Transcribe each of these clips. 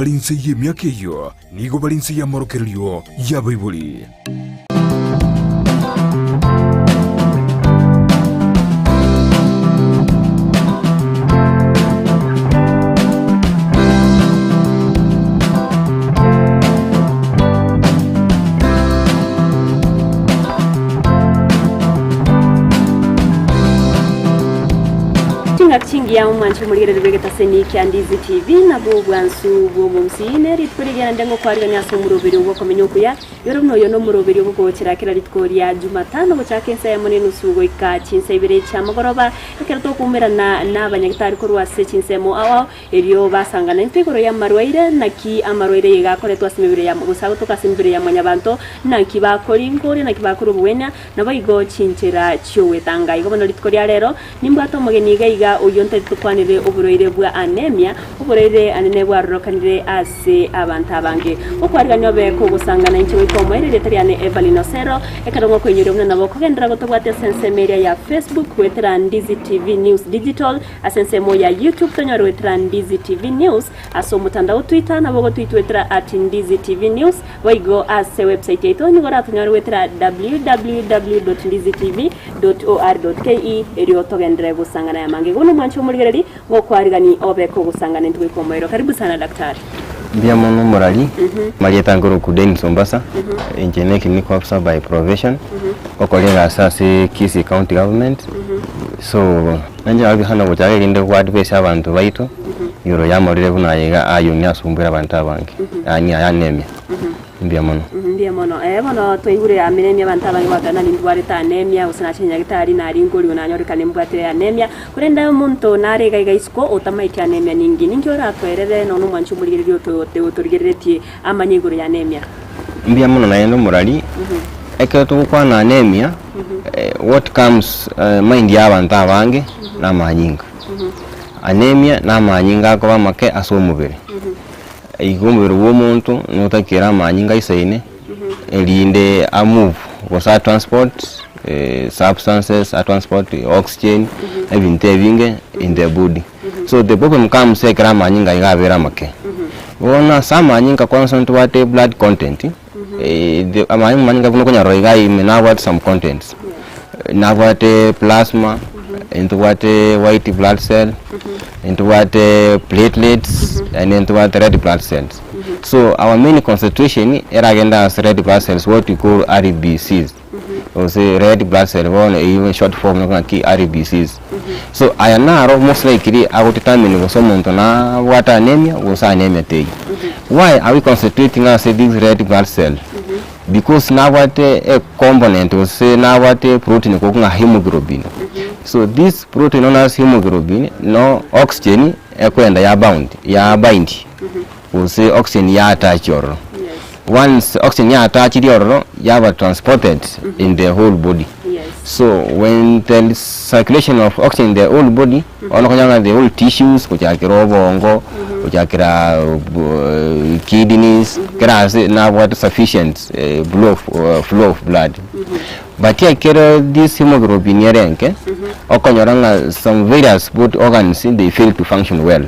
Bare inse y'emiaka eyio nigo bare inse y'amorokererio y'abaibori. Chingaki chingiya omwanche omorigereria bw'egetaseni kia Ndizi TV nabwo obwansu bw'omogusii ne rituko rigiya naende ngokwarigania ase omoroberi bw'okomenya okuya Igoro buna oyo nomoroberi ogogochera kera rituko ria Jumatano gochaka ensa eyemo na enusu goika chinsa ibere chiamogoroba, ekero tokoumerana nabanyagitari korwa ase chinsemo ao ao, erio basangana intwe igoro y'amarwaire, naki amarwaire iga akoretwa ase emebere ya gose agotoka ase emebere ya mwanyabanto, naki bakoringoria, naki bakora obogwenia, naboigo chinchera chi'ogwetanga. Igo bono rituko ria rero Nimbwate omogeni iga iga oyio ntari tokwanere oborwaire bwa anemia, oborwaire anene bwarorokanire ase abanto abange. Okwarigania obe kogosangana inche goika omoerio erieta riane Evelyn Osero, ekero ngokoinyoria buna nabo okogenderera gotobwatia ase ensemo eria ya Facebook goetera Ndizi TV News Digital, ase ensemo ya YouTube tonyore goetera Ndizi TV News, ase omotandao Twitter nabo ogotwitwetera at Ndizi TV News, Boigo ase website yaito nigo oratonyore goetera www.ndizitv.or.ke erio togenderere gosangana yamange. Igo buna omwanchi omorigereri ngokwarigani obe kogosangana intwe goika omoerio. Karibu sana daktari. Mbuya mono omorari, marieta nkorokwa Dennis Ombasa, inche ne clinical officer by profession, ngokora egasi ase Kisii county government, so nainche nabo sana gochaka erinde go advise abanto baito, igoro y'amarwaire buna aya iga aywo asumbure abanto abange, yaani aya anemia. Mbuya mono. Mbuya mono. Eh, bono twaigure anemia abanto abange bagoteba nari ndwarete anemia, gose nachire nyagetari nari nkoriwa nanyorekane mbwate anemia, korende omonto nare iga iga isiko otamaeti anemia ninki? Ninki oratoerere nonya omwanchi omorigereria oto otorigereretie amanye igoro ya anemia? Mbuya mono naende omorari, ekero togokwana anemia, what comes mind ya abanto abange, na amanyinga. Anemia na amanyinga akoba amake ase omobere. Igo omobere bwa omonto notakere amanyinga aisaine, erinde a move gose a transport substances, a transport oxygen, ebinto ebinge in the body. So the problem comes ekero amanyinga aiga abere amake. Bono ase amanyinga kwansa ntobwate blood content, the amanyinga buna okonyarora iga ime nabwate some contents, nabwate plasma, ntobwate white blood cell, ntobwate platelets, naende ntobwate red blood cells. So our main concentration eragende ase red blood cells what we call RBCs, gose red blood cell bono eywo in short form ng'aki RBCs. So aya naro most likely ago determine gose omonto nabwate anemia gose anemia teiyo. Why are we concentrating ase this red blood cell? Because nabwate e component gose nabwate protein ekobokwa ng'a hemoglobin. So this protein known as hemoglobin no oxygen ekoenda ya bound ya bind gose oxygen ya attach ororo. Once oxygen ya attachiri ororo yaba transported in the whole body. So when there is circulation of oxygen in the whole body, bono okonyora ng'a the whole tissues gochakera obongo, gochakera kidneys, kera ase nabwate sufficient flow of flow of blood. But ekero this hemoglobin ere enke, okonyora ng'a some various body organs they fail to function well.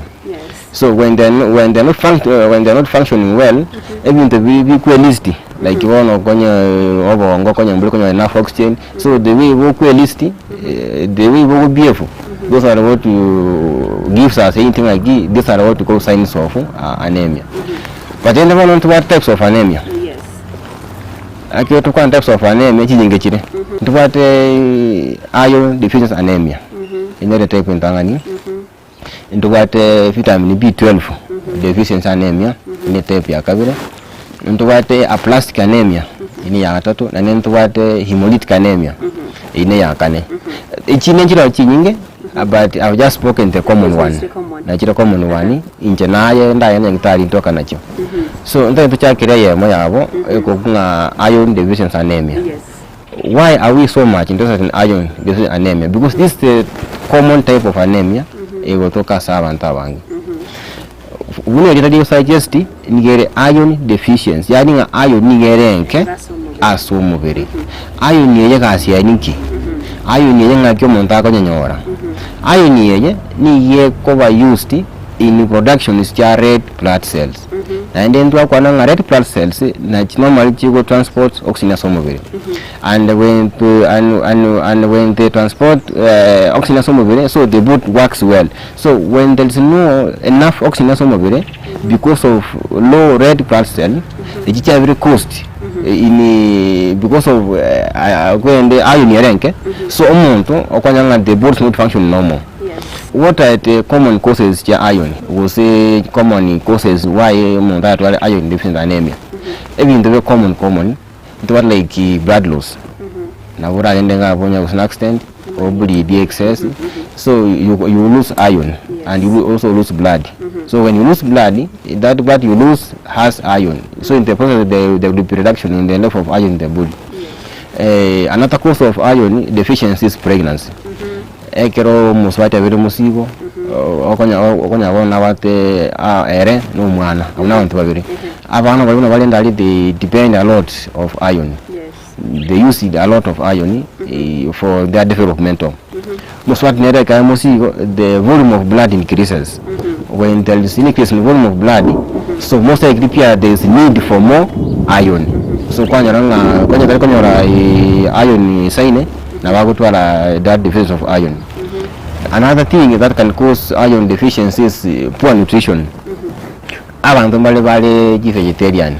So when they are when they are not func when they are not functioning well, ebinto bi bikwe list like bono okonye obongo okonye mbori konyora enough oxygen, so the way bokwe list the way bogo behave, those are what gives us anything like these are what we call signs of anemia. But rende bono ntobwate types of anemia. Ekero tokwana types of anemia chinyinge chire, ntobwate iron deficiency anemia, eyio nere type entang'ani. Ntobwate vitamin B12 deficiency anemia, eye ne type ya kabere, ntobwate aplastic anemia, eye ne ya gatato, naende ntobwate hemolytic anemia, eye ne ya kane. Echi ne nchireo chinyinge but I've just spoken the common one, na chire common one, inche naye ndagende nyagetari ntoka nachio. So ntagete tochakere eyemo yabo, ekobua ng'a iron deficiency anemia. Why are we so much interested in iron deficiency anemia? Because this is the common type of anemia egotoka ase abanto abange. Buna erieta rigo suggest nigo ere iron deficiency yaani ng'a iron nigo ere enke ase omobere. Iron eye egasi yaye ninki? Iron eye ng'aki omonto akonyenyora? Iron eye nigo ekoba used. in productions chia red blood cells. Naende ntwakwana ng'a red blood cells nachi normally chigo transport oxygen ase omobere. And when to and and and when they transport oxygen ase omobere so the body works well. So when there is no enough oxygen ase omobere because of low red blood cell, echi chiabere caused in because of kwende iron ere enke, so omonto okonyora ng'a the body is not functioning normal. What are the common causes chia iron gose common causes why omonto aratware iron deficiency anemia? Ebinto bire common common, ntobwate like blood loss, nabo oragende iga abwo onye gose na accident, o bleed excess, so you you lose iron and you also lose blood. So when you lose blood, that blood you lose has iron, so in the process there there will be reduction in the level of iron in the body. Another cause of iron deficiency is pregnancy. Ekero omosubati abeire omosigo, okonya okonya bono nabwate ere na omwana, abwo na abanto babere. Abana baria buna barende aria they depend a lot of iron, they use a lot of iron for their developmental. Omosubati nere ekero are omosigo, the volume of blood increases, when there is increase in volume of blood, so most likely pia there is need for more iron. So kwanyora ng'a onye tari konyora iron esaine. Nabo agotwara that deficiency of iron. Another thing that can cause iron deficiency is poor nutrition. Abanto mbare bare chi vegetarian.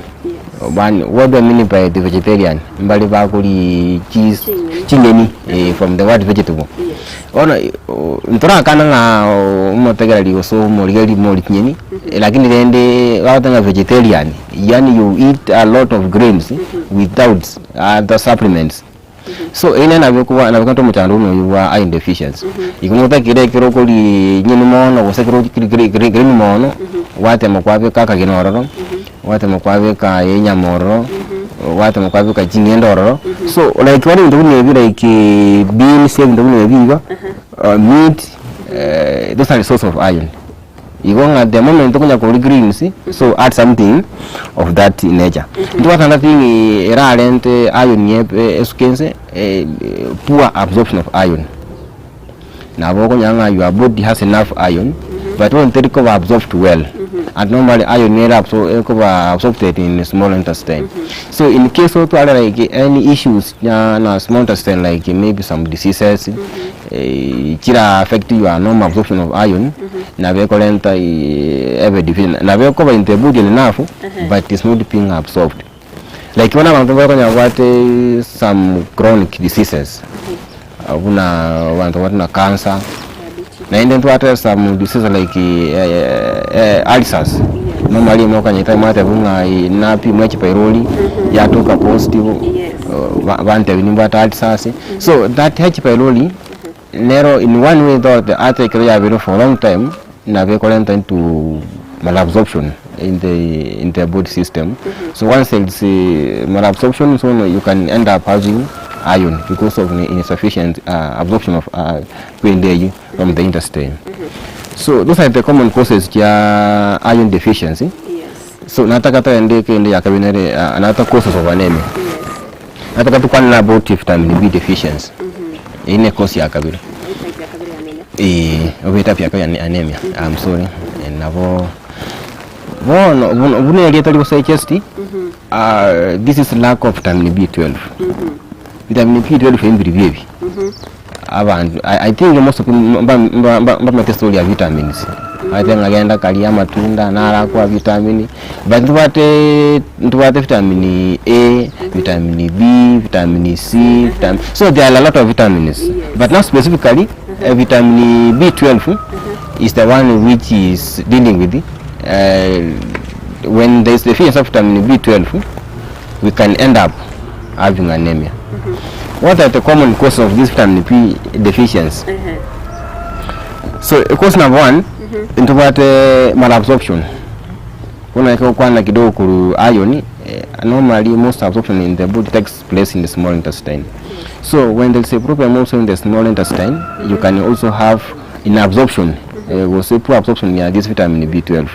Bani what do I mean by the vegetarian? Mbare bakoria chis chinyeni eh, from the word vegetable. Bono ntorakana ng'a omotegereri gose omorigeri mori chinyeni, lakini rende bagoteba ng'a vegetarian, yaani you eat a lot of grains without other supplements. So eye nabo ekoba nabo ekoreta omochando buna oywo bwa iron deficiency. Igo notakire ekero okoria nyeni mono gose ekero ori gre gre green mono, gwatema kwabeka akagena ororo, gwatema kwabeka enyama ororo, gwatema kwabeka ching'ende ororo, so like bono ebinto buna ebi like beans ebinto buna ebi igo, meat, those are source of iron. Igo ng'a the moment okonya koria greens, so add something of that nature. Ntobwate another thing erarente iron ebe esuke ense, poor absorption of iron. Nabo okonyora ng'a your body has enough iron, but bono teri koba absorbed well, and normally iron nere absor ekoba absorbed in small intestine. So in case otware like any issues na na small intestine like maybe some diseases, chira affect your normal absorption of iron, nabo ekorenta ebe deficient, nabo ekoba in the body enough but it's not being absorbed. Like bono abanto bakonya babwate some chronic diseases, buna abanto babwate buna cancer, naende ntwate some diseases like ulcers, normally mokonyete mwatebwa ng'a napimwa H pylori yatoka positive, bantebia nimbwate ulcers. So that H pylori nero in one way though the ase ekero yabeire for a long time nabo ekorenta into malabsorption in the in the body system so once there is malabsorption so you can end up having iron because of insufficient absorption of kwende eywo from the intestine. So those are the common causes chia iron deficiency. So nataka togende ekende ya kabere nere another causes of anemia. Nataka tukwanere about vitamin B deficiency. Eyio ne cause ya kabere. Etype ya kabere ya anemia. Eh, obe etype ya kabere ya anemia. I'm sorry. Eh, nabo bono buna buna erieta rigosuggest this is lack of vitamin B12. Vitamin B12 embiri ebi. Abanto I think most of them mba mba mba mbamanyete story ya vitamins, omanyete ng'a genda karia amatunda naro akoa vitamin, but ntobwate ntobwate vitamin A, vitamin B, vitamin C, vitamin so there are a lot of vitamins, but now specifically vitamin B12 is the one which is dealing with when there is deficiency of vitamin B12 we can end up having anemia. What are the common causes of this vitamin B deficiency? So cause number one, ntobwate malabsorption. Bono ekero gokwana kidogo korwa iron, eh, normally most absorption in the body takes place in the small intestine. So when there is a problem also in the small intestine, you can also have inabsorption, eh, gose poor absorption ya this vitamin B12.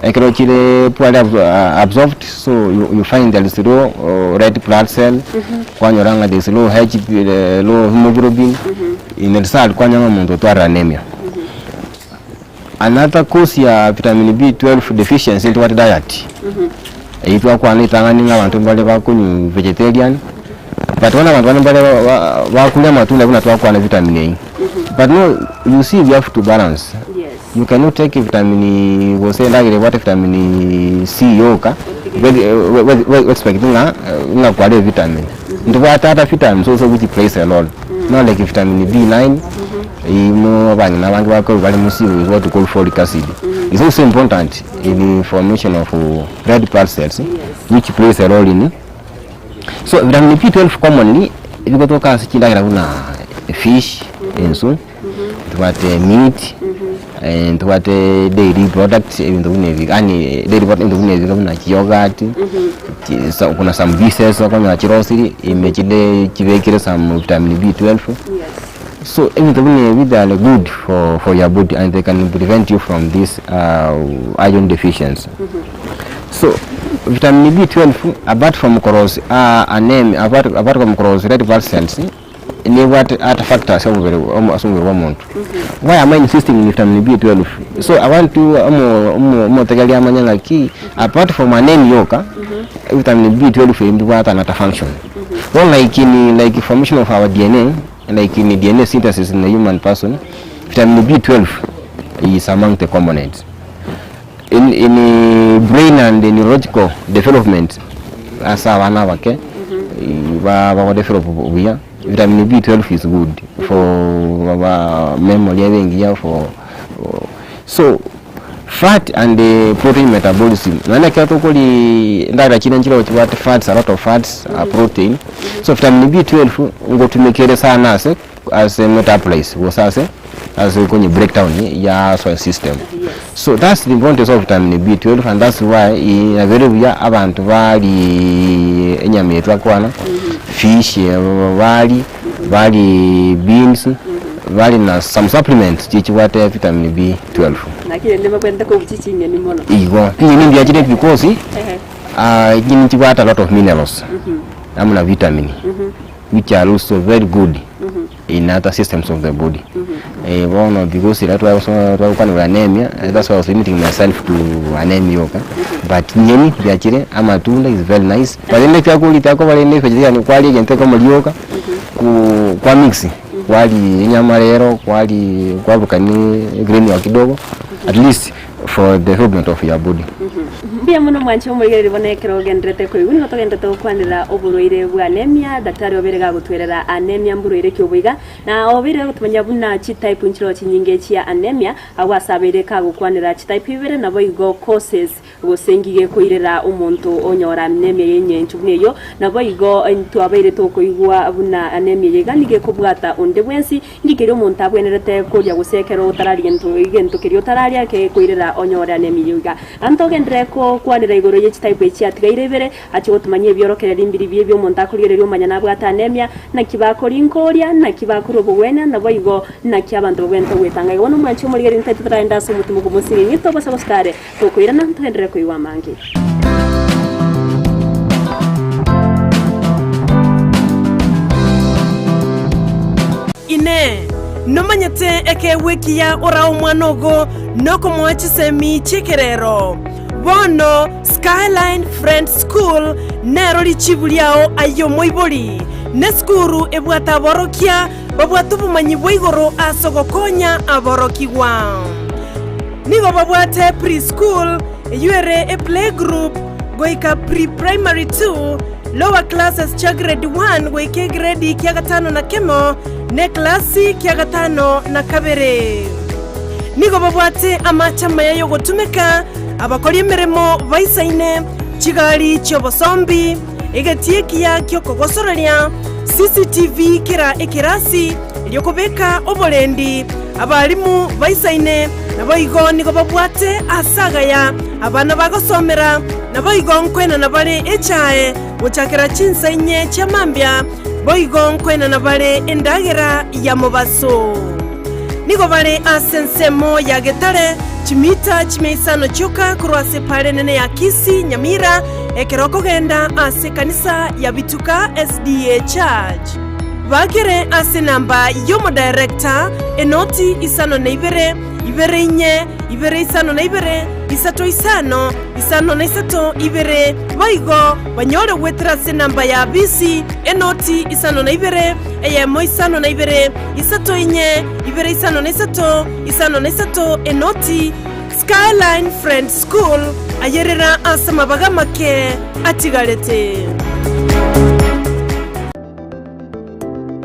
Ekero chire poorly absorbed so you find there is low red blood cell, kwanyora ng'a there is low HB low hemoglobin, in result kwanyora ng'a omonto otwarire anemia. Another cause ya vitamin B12 deficiency ntobwate diet. Eyio twakwana ritang'ani ng'a abanto mbare bakonywa vegetarian, but bono abanto bande mbare ba- ba- bakoria amatunda buna twakwana vitamin eyio. But no you see we have to balance. Yes. You cannot take vitamin gose endagera ebwate vitamin C yoka, we- we- we expect ng'a ng'a kware vitamin. Ntobwate other vitamins also which plays a role. Not like vitamin B9, imo abang'ina abange bakorwa bare mosigo is what we call folic acid. It's also important in the formation of red blood cells which plays a role in so vitamin B12 commonly ebigotoka ase chindagera buna fish, ensu, ntobwate meat, ntobwate dairy products ebinto buna ebi yaani dairy products ebinto buna ebi buna chiyoghurt, chi so kuna some juices okonyora chirosiri ime chinde chibekire some vitamin B12. So ebinto buna ebi they are good for for your body and they can prevent you from this iron deficiency. So vitamin B12 apart from korosia anemia apart apart from korosia red blood cells nebwate other factors omobere ase omobere bwa omonto. Why am I insisting in vitamin B12? So I want to omo omo omotegereria amanye ng'aki apart from anemia yoka, vitamin B12 eye mbibwate another function. Bono like in like formation of our DNA, like in DNA synthesis in a human person, vitamin B12 is among the components. In in brain and neurological development ase abana abake ba bagodevelop buya, vitamin B12 is good for ba memory ebe engiya for so fat and protein metabolism nonya ekero tokoria endagera chinde nchire chibwate fats a lot of fats protein, so vitamin B12 ngotumeka ere sana ase ase metabolise gose ase ase konye breakdown ya soil system. So that's the importance of vitamin B12 and that's why nabere buya abanto barie enyama eye twakwana, fish barie, barie beans, barie na some supplements chichibwate vitamin B12. Naki rende mbabwenerete kobuchia ching'eni mono. Igo, ching'eni mbuya chire because ching'eni chibwate a lot of minerals amo na vitamin which are also very good in other systems of the body. Eh, bono because ira twagokwanera anemia, that's why I was limiting myself to anemia yoka. But nyeni biachire, amatunda is very nice. But rende ebiakoria tiakoba rende vegetarian kwaria egento ekemo rioka, ku kwa mix, kwaria enyama rero, kwaria kwaburukania egreen yago kidogo, at least for the development of your body. Mbuya mono mwanche omorigereria bono ekero ogendererete koigwa nigo togendererete gokwanera oborwaire bwa anemia, daktari obeire gagotwerera anemia mborwaire ki obo iga, na obeire gotomanyia buna chitype nchiroo chinyinge chia anemia, agwo ase abeire kagokwanera chitype ibere naboigo causes gose ngige koirera omonto onyora anemia y'engencho buna eyio, naboigo twabeire tokoigwa buna anemia eye iga nigo ekobwata onde bwensi, Inki keria omonto abwenerete koria gose ekero otararia gento egento keria otararia gekoirera onyore anemia iga? Anto ogenderere gokwanera igoro ye chitype echi chiatigaire ibere, achie gotumanyia ebiorokererio mbiri bi ebi'omonto akorigereria omanya nabwate anemia, naki bakorinkoria, naki bakorwa obogwenia, naboigo naki abanto babwenerete goetanga. Igo bono omwanchi omorigereria ntaete toragende ase omotumo komosing'ing'i tobasa gosika are, tokoirana ntogenderere koigwa amange. Inee! Nomanyete ekeegwa ekiya orae omwana ogo nokomoa chisemi chi'ekerero? Bono Skyline Friends School nero richibu riao aye omoibori, nesukuru ebwate aborokia babwate obomanyi bwa igoro ase ogokonya aborokigwa. Nigo babwate pre-school, eyio ere eplaygroup, goika pre-primary two, lower classes chia grade one goika egredi kia gatano na kemo, na eklasi kia gatano na kabere. Nigo babwate amache amaya y'ogotumeka, abakori emeremo baisaine, chigari chi'obosombi, egetii ekiya gi'okogosoreria, CCTV kera ekerasi, erio kobeka oborendi abalimu baisaine, naboigo nigo babwate aase agaya abana bagosomera, naboigo nkoenana bare echae gochakera chinsa inye chia mambia, boigo nkoenana bare endagera ya mobaso. Nigo bare ase ensemo ya Getare, chimita chimia isano chioka korwa ase epaara enene ya Kisii, Nyamira, ekero okogenda ase ekanisa ya Bituka SDA Church. Bakere ase enamba y'omodirector, enoti isano na ibere, ibere inye, ibere isano na ibere, isato isano, isano na isato, ibere. Boigo banyore goetera ase enamba ya bisi, enoti isano na ibere, eyemo isano na ibere, isato inye, ibere isano na isato, isano na isato, enoti. Skyline Friends School, ayerera ase amabaga amake atigarete.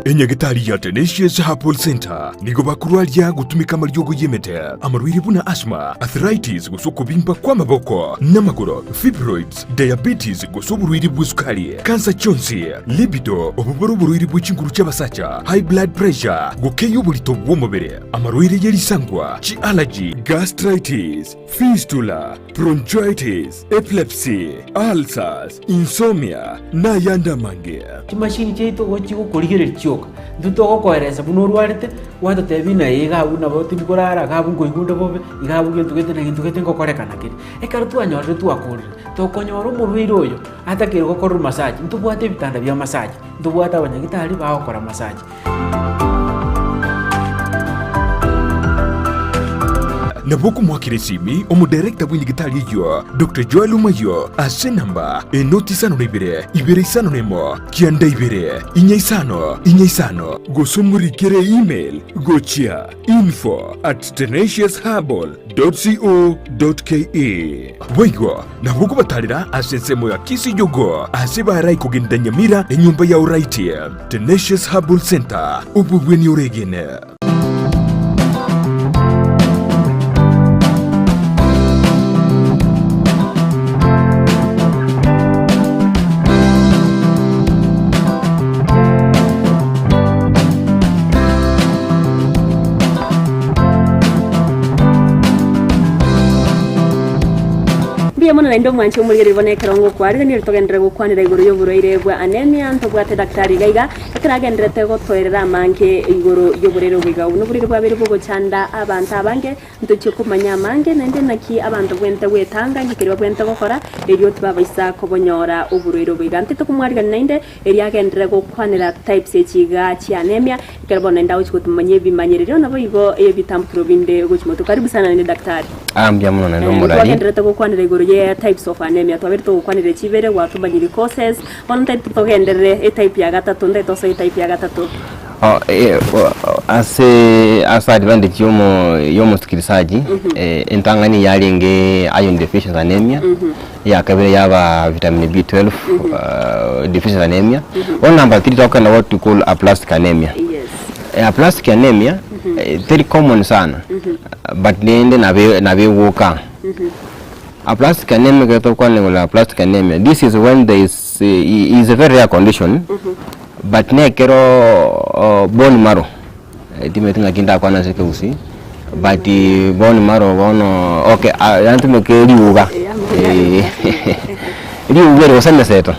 Enyagitari ya Tenacious Herbal Centre nigo bakorwaria gotumeka amariogo y'emete, amarwaire buna asthma, arthritis gose okobimba kw'amaboko n'amagoro, fibroids, diabetes gose oborwaire bw'esukari, kansa chionsi, libido, obo bore oborwaire bwe chinguru chi'abasacha, high blood pressure, gokeyia oborito bw'omobere, amarwaire ye risangwa, chi'allergy, gastritis, fistula, bronchitis, epilepsy, ulcers, insomnia, na ayande amange. Chimashini chiaito igo chigokorigereria chioka, intwe togokoeresa buna orwarete, gwatotebia ng'a ee iga abwo nabo tindi korara, iga abwo nkoigwa onde bobe, iga abwo gento gete na gento gete ngokorekana kere. Ekero twanyorire twakorire, tokonyora omorwaire oyo atakeire gokorerwa massage, ntobwate ebitanda bia massage, ntobwate abanyagitari bagokora massage. Nabo okomoakera esimi omodirector bw'enyagitari eyio, Doctor Joel Omayio, ase enamba enoti isano na ibere, ibere isano na emo, kianda ibere, inya isano, inya isano, gose omorikere email gochia info at tenaciousherbal dot co dot ke. Boigo nabo okobatarera ase ensemo ya Kisijogo ase barai kogenda Nyamira enyomba ya Oraiti. Tenacious Herbal Center, obobweni oregene. Mbuya mono naende omwanche omorigereria bono ekero ngokwarigania togenderere gokwanera igoro y'oborwaire bwa anemia ntobwate daktari iga iga ekero agendererete gotoerera amange igoro y'oborwaire obo iga. Obo noborwaire bwabeire bogochanda abanto abange ntochie komanya amange naende naki abanto bwente gwetanga inki keria babwente gokora erio tibabaisa kobonyora oborwaire obo iga. Ntete komwarigania naende erio agenderere gokwanera types echi iga chia anemia ekero bono naende agochia gotomanyia ebimanyererio naboigo ebitambukero binde gochia motwe. Karibu sana naende daktari. Ah, mbuya mono naende omorari. Twagendererete gokwanera igoro ye types of anemia, twabeire togokwanera echi ibere, gwatomanyiri causes, bono ntaete togenderere etype ya gatato, ntaete osoe etype ya gatato. Oh, eh, o- ase ase advantage yomo yomosikilisaji eh, entang'ani yarenge iron deficiency anemia eyakabere yaba vitamin B12 uh, deficiency anemia bono number three tokogenda what we call aplastic anemia Yes. Eh, aplastic anemia eh, teri common sana But rende nabo nabo egoka. Aplastic anemia ekero tokwana igoro ya aplastic anemia, this is when there is is a very rare condition, but nekero bone marrow, timanyeti ng'aki ndakwane ase ekegusii, but bone marrow bono okay yantumeke riuga riuga eri gose emeseto,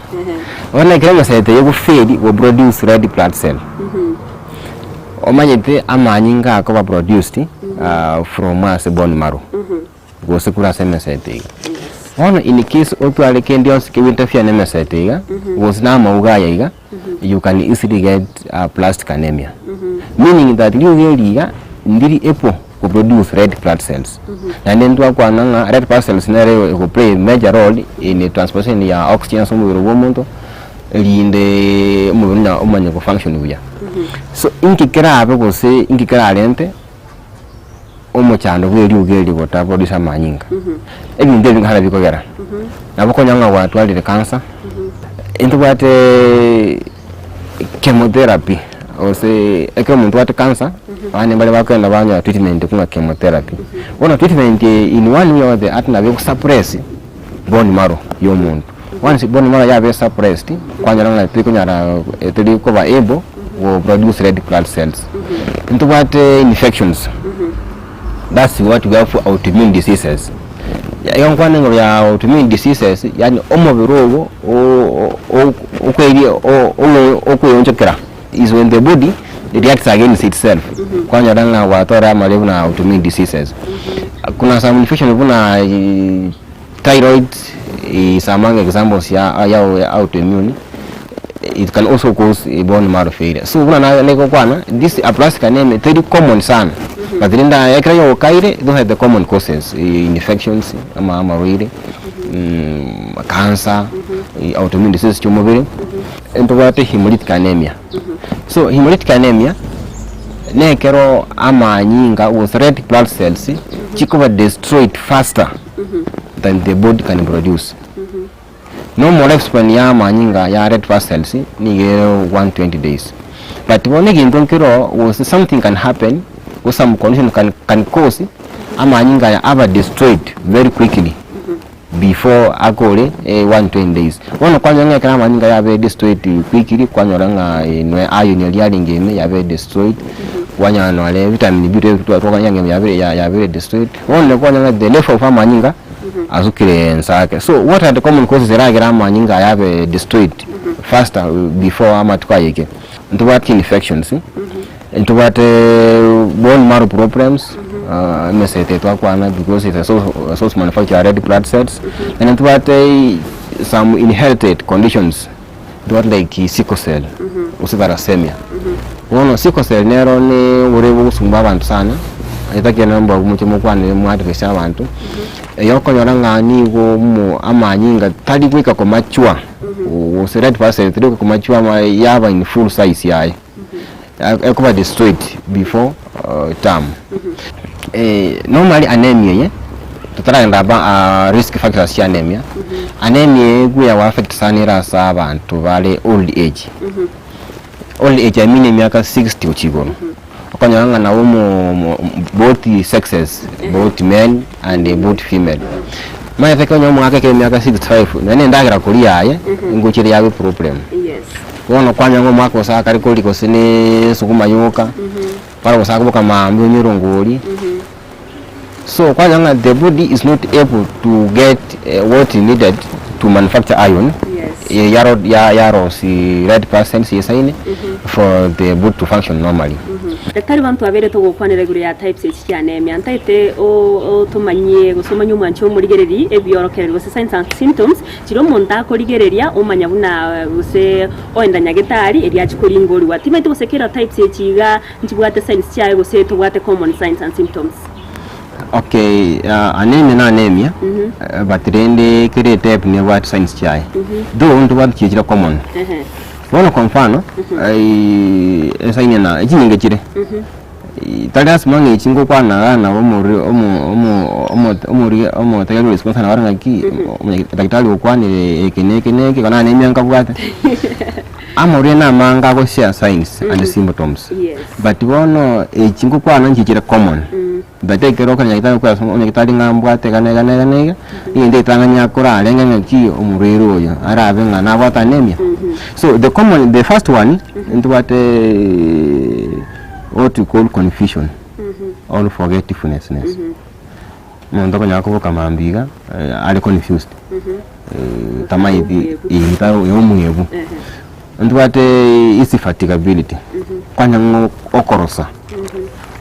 bono ekero emeseto eye egoferi go produce red blood cell. Omanyete amanyinga akoba produced from ase bone marrow gose korwa ase emesete iga. Bono in case otware kende onsi kego interfere na emesete iga gose na amauga aya iga you can easily get aplastic anemia meaning that riuga eri iga ndiri able ko produce red blood cells naende ntwakwana ng'a red blood cells nere ego play major role in transportation ya oxygen ase omobere bwa omonto. erinde omobere onya omanye go function buya. So inki kerabe gose inki kerarente omochando bwa eriogi eri gota produce amanyinga? Ebinto ebi nkare bikogera, nabo okonyora ng'a gwatwarire cancer, intobwate chemotherapy gose ekero omonto obwate cancer, abande mbare bakogenda banyora treatment buna chemotherapy. Bono treatment eye in one way or the other nabo ego suppress bone marrow ya omonto. Once bone marrow yaba suppressed, kwanyora ng'a tirikonyara teri koba able go produce red blood cells. Ntobwate infections, that's what we have autoimmune diseases. Igo nkwane igoro ya autoimmune diseases, yaani omobere ogo okoeria okoeonchokera is when the body reacts against itself. Kwanyora ng'a gwatwara amaria buna autoimmune diseases. Kuna some infection buna Thyroid is among examples ya ya autoimmune, it can also cause bone marrow failure. So buna na nigokwana, this aplastic anemia teri common sana. But rende aye ekero yokaire, those are the common causes, infections, ama amarwaire, cancer, autoimmune diseases chia omobere, ntobwate hemolytic anemia. So hemolytic anemia, na ekero amanyinga gose red blood cells chikoba destroyed faster than the body can produce. Normal lifespan ya amanyinga ya red blood cells nigo ere 120 days. But bono egento nkero gose something can happen gose some condition can, can cause amanyinga aya aba destroyed very quickly before akore 120 days. Bono kwanyora ng'a ekero amanyinga yabeire destroyed quickly kwanyora ng'a noe iron eria yarenge ime yabeire destroyed, kwanyora nore vitamin B12 twakonyora ng'a yabeire yabeire destroyed. Bono kwanyora ng'a the level of amanyinga asukire ense ake. So what are the common causes eragere amanyinga aya abe destroyed faster before amatuko ayeke? Ntobwate infections, ntobwate bone marrow problems, emesete twakwana because it's a source, a source manufacture red blood cells, and ntobwate some inherited conditions ntobwate like sickle cell gose thalassemia. Bono sickle cell nero ne oborwaire bogosumba abanto sana, etakeire mbabu moche mokwanere mo address abanto, eyo okonyora ng'a nigo omo amanyinga tari goika komachwa gose red blood cell teri goika komachwa ama yaba in full size yaye, ekoba destroyed before term. Normally anemia eye, totaragenda aba risk factors chia anemia, anemia eye egoya go affect sana ere ase abanto bare old age. Old age I mean emiaka 60 gochia igoro, okonyora ng'a nabo omo omo both sexes, both men and both female. Omanyete ekero onye omogaka ekero emiaka 65, nonye na endagera koria yaye, ngochia ere yabe eproblem. Yes. Bono kwanyora ng'a omwaka gose akare koria gose na esukuma yoka, bara gose akoboka maambia onywe erongori, so kwanyora ng'a the body is not able to get what needed to manufacture iron, Yes. yaro ya yarosia red blood cells yesaine for the body to function normally. Daktari banto abere togokwanera igoro ya types echi chia anemia ntaete o- otomanyie gose omanye omwanchi omorigereri ebiorokererio gose signs and symptoms chiria omonto akorigereria omanya buna gose oenda nyagetari erio achie koringorigwa. Timaeti gose kera types echi iga Nchibwate signs chiaye gose tobwate common signs and symptoms? Okay, anemia na anemia, but rende kera etype nebwate signs chiaye. Though ntobwate chiria chire common. Bono kwa mfano, esign ena chinyinge chire, tari lasima ng'a echi ngokwana iga nabo omorwe omo omo omo omorwe omotegereri ore sponsor nabo are ng'aki, daktari okwanire eke na eke na eke, igo anemia nkabwate. Amorwaire namange ago share signs and symptoms Yes. but bono echi ngokwana nchi chire common but ekero okonyora nyagetari okoa ase onyagetari ng'a mbwate iga na iga na iga na iga, egento egetang'ani akorarenge ng'aki omorwaire oyo arabe ng'a nabwate anemia. So the common the first one ntobwate what we call confusion or forgetfulness. Omonto okonyara koboka mambia iga are confused, tamaeti omwebu. Ntobwate easy fatigability, kwanya ng'a okorosa,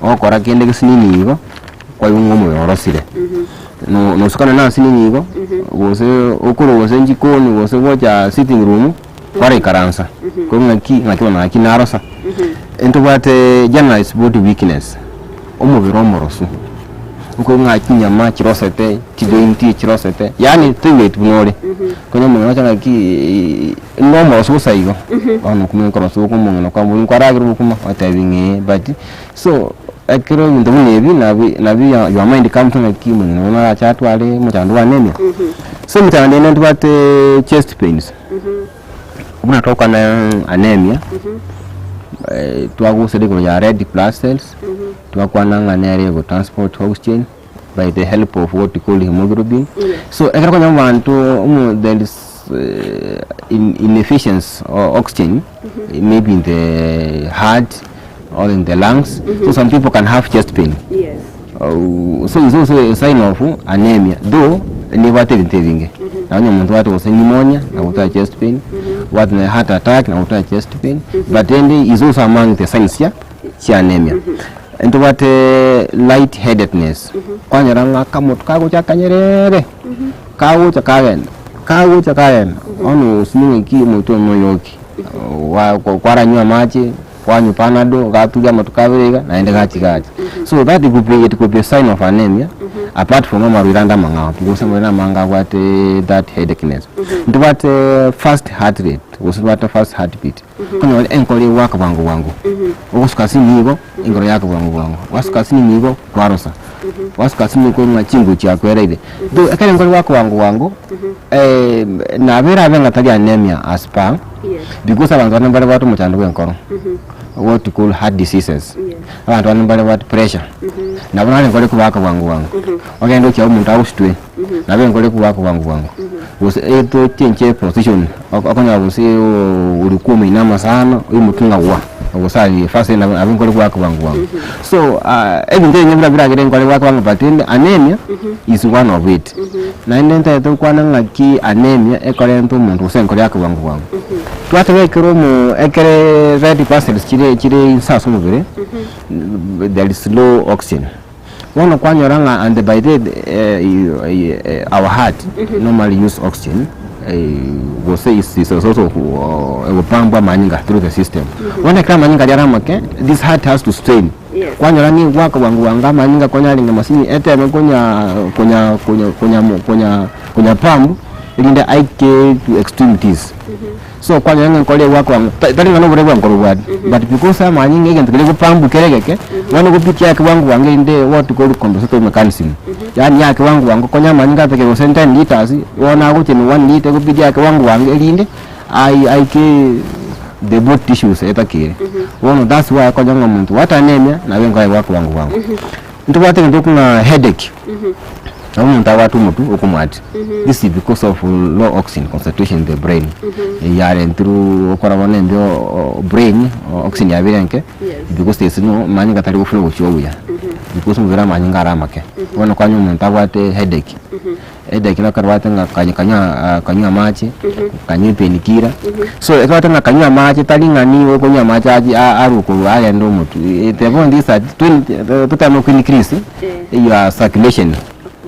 ogokora kende gesinini igo, kwaigwa ng'a omoyo orosire. No- nosukana na asinini igo, gose okorwa gose jikoni gose gocha sitting room, kwaraikaransa, korwa ng'aki ng'aki bono naki narosa. Ntobwate generalized body weakness, omobere omorosu. Okwo ng'a chinyama chirosete, chijointi chirosete, yaani toigweti buna ore. Konya omong'ina ocha ng'aki nomoroso bosa igo, bono okumenya okorosa okwo omong'ina kwamboria nkwaragera obokima, gwatebi ng'a ee but so ekero ebinto buna ebi nabi nabi your mind comes ng'aki omong'ina oyo narache atware omochando bwa anemia. So emechando ende ntobwate chest pains, buna togokwana anemia, twagusera igoro ya red blood cells. Twakwana ng'a nere ego transport oxygen by the help of what we call hemoglobin. So ekero okonyora abanto omo there is inefficiency of oxygen maybe in the heart or in the lungs, so some people can have chest pain. Yes. So is also a sign of anemia though nebwate ebinto ebinge. Nonye omonto obwate gose pneumonia nabo otware chest pain, obwate na heart attack nabo otware chest pain, but rende is also among the signs chia chianemia. Ntobwate light headedness, kwanyora ng'a akamotu kagocha akanyerere, kagocha kagenda, kagocha kagenda, bono osinye ng'aki omotwe omoyoki, wa kwaranywa amache. Kwanywa panado, gaturia amatuko abere iga, naende gachi gacha. So that could be, it could be a sign of anemia, apart from amarwaire ande amang'ao, because amarwaire amange abwate that headacheness. Ntobwate fast heart rate, gose ntobwate fast heart beat, okonyora enkoro egoaka bwango bwango, ogosuka ase nigo, enkoro yaaka bwango bwango, gwasuka ase nigo, kwarosa, gwasuka ase nigo ng'a chinguru chiakwereire. Though ekero enkoro egoaka bwango bwango, nabo erabe ng'a tari anemia as per. Because abanto bande mbare bwate omochando bwa enkoro, what you call heart diseases, abanto bande mbare bwate pressure, nabo naro enkoro ekobaka bwango bwango, ogende okia omonto agositwe, nabo enkoro ekobaka bwango bwango, gose etochenche position, okonyora gose orikwa omoinama sana, oimoke ng'a gwa, gose aye first nabo nabo enkoro ekobaka bwango bwango. So ebinto ebinge bira biragere enkoro ebake bwango but rende anemia is one of it. Naende ntagete gokwana ng'aki anemia ekorenta omonto gose enkoro yake bwango bwango. Twateba ekero omo ekere red parcels chire chire inse ase omobere, there is low oxygen. Bono kwanyora ng'a and by the our heart normally use oxygen gose is is a source of egopambwa amanyinga through the system. Bono ekero amanyinga aria are amake, this heart has to strain. Yes. Kwanyora nigo gwaka bwango bwango amanyinga konya arenge masini eteme konya konya konya konya konya konya pump erinde aike to extremities. So kwanyora ng'a enkoro egwaka bwango ta tari ng'a nobore bwa enkoro obwate but because amanyinga egento keria egopambu kere egeke, bono egopitia yake bwango bwango erinde what we call compensatory mechanism. Yaani yake bwango bwango konya amanyinga atake gose 10 litres, bono agochia na 1 litre egopitia yake bwango bwango erinde ai aike the body tissues etakeire. Bono that's why okonya ng'a omonto gwate anemia nabo enkoro yaye egwaka bwango bwango. Ntobwate egento tokong'a ng'a headache, nabo omonto abwate omotwe okomwati, this is because of low oxygen concentration in the brain, eyare through okora bono embeo brain oxygen yabeire enke, because there is no amanyinga tari goflow gochia buya, because omobere amanyinga are amake. Bono kwanyora omonto abwate headache, Headache nabo ekarwate ng'a kanywa kanywa kanywa amache, kanywa epenikira, so ekarwate ng'a kanywa amache tari ng'a nigo okonywa amache achi arwe korwa agende omotwe, the point is that toteme ko increase your circulation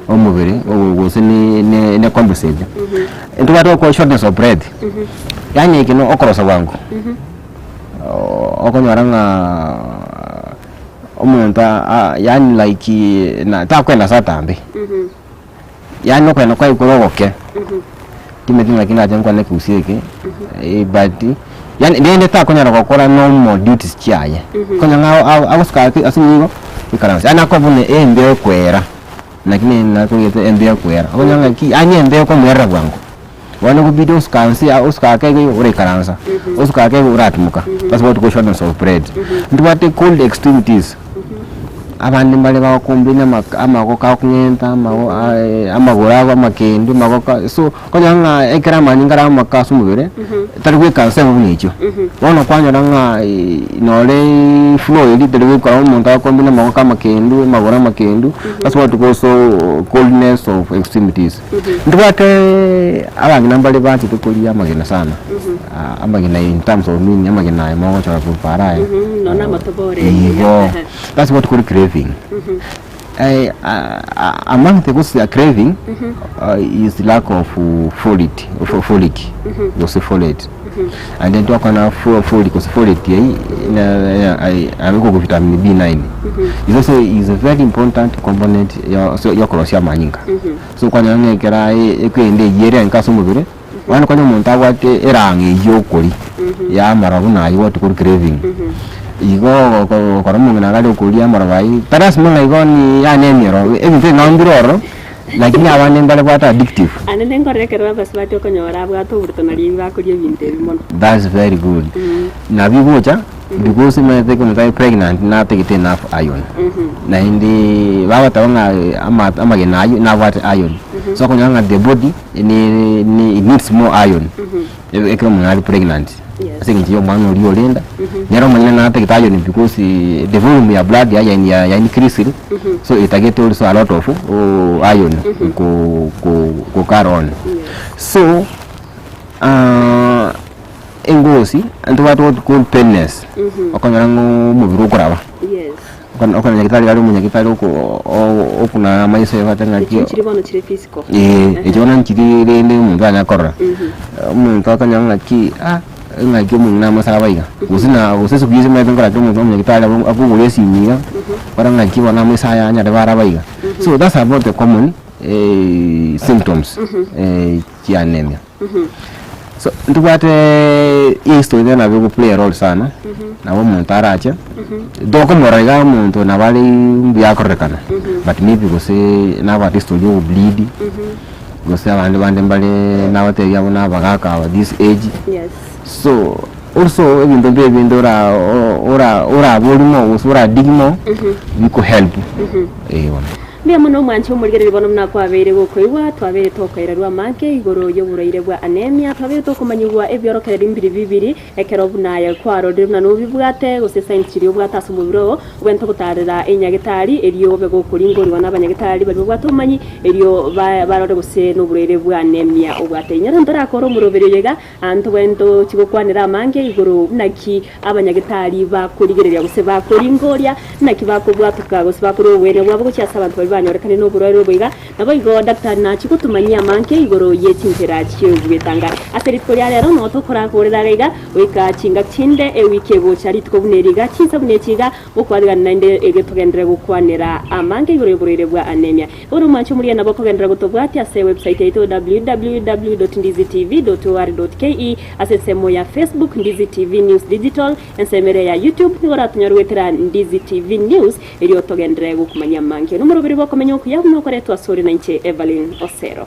omobere gose ne ne compensate. Ntobwate gokora shortness of breath, yaani eke na okorosa bwango, okonyora ng'a omonto yaani like na takwenda ase atambe. Yaani okoenda kwaye kore ogoke, timanyeti naki ndache nkwane ekegusii eke, but yaani rende takonyara gokora normal duties chiaye, konya ng'a agosuka ake ase nigo ikaranse, yaani akoba buna embeo ekwera, naki ne nakogete embeo ekwera, okonyora ng'aki yaani embeo ekomoerera bwango, bono ekobidi osuka nse osuka ake iga oraikaransa, osuka ake iga oratimoka, that's what we call shortness of breath. Ntobwate cold extremities. Abande mbare bagokomplaina amaka amagoko akong'enta amago amagoro abo amakendu amagoko so okonyora ng'a ekero amanyinga are amaka ase omobere, tari goika nsemo buna echio. Bono kwanyora ng'a nore flow eria tari goikora omonto agokomplaina amagoko amakendu, amagoro amakendu, that's what we call coldness of extremities. Ntobwate abang'ina mbare banchete koria amagena sana, amagena in terms of meaning amagena aya mogochora korwa para aya. Nonya amatobori Igo, that's what we call craving. Among the causes ya craving is lack of folate, folic gose folate. And then twakwana folic gose folate eyio abo vitamin B9 is also is a very important component ya yokorosia amanyinga. So kwanyora ng'a ekero aye ekwenda eyio ere enke ase omobere, bono konya omonto abwate erang'o eyio okoria, ya amaroba buna aywo what called craving. Igo ogokora omong'ina iga are okoria amaroba aywo, tari lasima ng'a igo ni yaani emioro, ebinto ebi nabo mbire ororo, lakini abande mbare bwate addictive. Ande nkorora ekero abasubati okonyora abwate oborito nario bakoria ebinto ebi mono. That's very good. Nabio gocha. Because omanyete ekero omonto are pregnant natagete enough iron, naende bagoteba ng'a ama amagena aywo nabwate iron, so okonyora ng'a the body ne ne it needs more iron ekero omonto are pregnant Yes. ase eng'encho ya omwana oria orenda, nere omonyene natagete iron because the volume ya blood yaye ya ya increased, so etagete also a lot of iron ko ko ko carry on. So Engosi, ntobwate what we call painless, okonyora ng'a omobere okoraba, Yes. okonyora nyagetari are omonyagitari oko o- okunara amaiso ebate ng'aki Echio chiri bono chire physical. eh, echio bono nchiri rende omonto anyare korora, omonto akonyora ng'aki ah. Ng'aki omong'ina amosaba iga, gose na gose siku hizi omanyete nkorake omonto omonyagitari abo akogora esimi iga, kora ng'aki bono amaiso aya anyare baraba iga. So that's about the common symptoms chia anemia. So ntobwate history tena nabo ego play a role sana, nabo omonto arache, tokomorora iga omonto nabo are mbuya akororekana, but maybe gose nabwate history ya obleed. Gose abande bande mbare nabatebi abwo na abagaka aba this age. Yes. So also ebinto mbe ebinde ora ora orabori mo gose oradig mo bikohelp eh bono. Mbuya mono omwanche omorigereria bono buna kwabeire gokoigwa, twabeire tokoirerwa amange igoro y'oborwaire bwa anemia, twabeire tokomanyigwa ebiorokererio mbiri bibiri, Ekero buna aye kwarorire buna nobibwate, gose signs chiria obwate ase omobere oo, obwenerete gotaarera enyagetari, erio obe gokoringorigwa nabanyagitari baria babwate obomanyi, erio barore gose noborwaire bwa anemia obwate. Inyora ntorakore omoroberi oyo iga, aa ntobwenerete tochie gokwanera amange igoro naki abanyagitari bakorigereria gose bakoringoria, naki bakobwatoka gose bakorua oboene bwabo gochia ase abanto baria banyorekanire noborwaire obo iga. Naboigo Daktari nachie gotumanyia amange igoro ye chinchera chi'ogwetanga. Ase rituko ria rero noo tokorakorera iga goika chingaki chinde ewiki egocha rituko buna eri iga, chinsa buna echi iga, gokwarigana naende erio togenderere gokwanera amange igoro y'oborwaire bwa anemia. Ore omwanchi omoria nabo okogenderera gotobwatia ase ewebsite yaito www.ndizitv.or.ke, ase ensemo ya Facebook Ndizi TV News Digital, ensemo ere ya YouTube nigo oratonyore goetera Ndizi TV News. Erio togenderere gokumanyia amange nomoroberi bw'okomenya okuya buna okoretwa asore nainche Evelyn Osero.